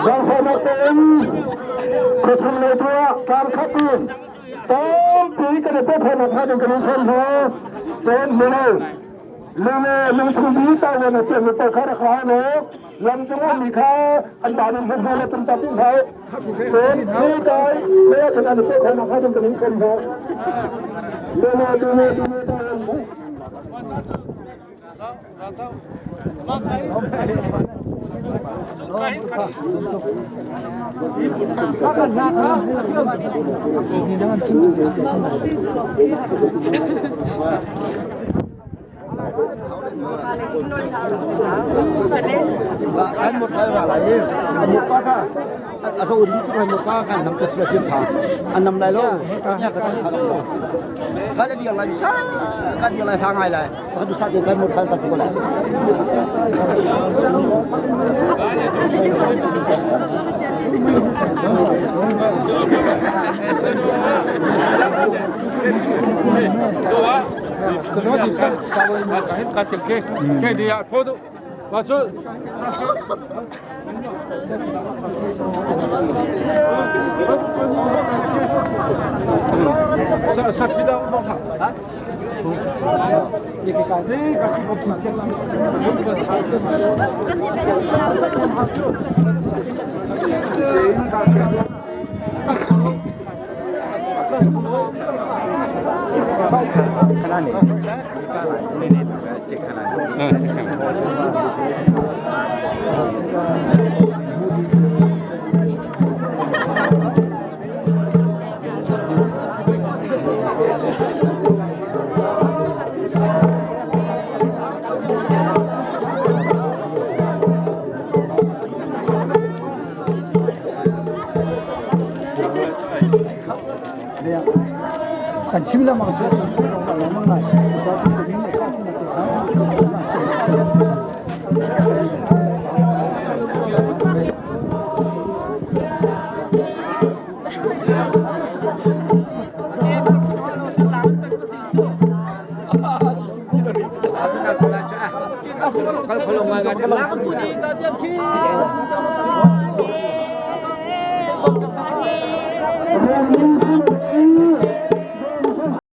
Zaangfahnak tein khuachung lei tu ah tlangkhat in tampi kan i pawkhawhnak hnga ding kan in sawm hna. Cun mino lule lungthin bi tavuan a tiam paoh kha rak hlah law lam cung ummi kha an baan in hmu hna le tum ta ti hlah. Cun hi kai lei ah khan an i pawkhawhnak hnga ding kan in sawm hna. Lule lule lule tavuan. Kan chim lengmang si ahcun lengmang lai.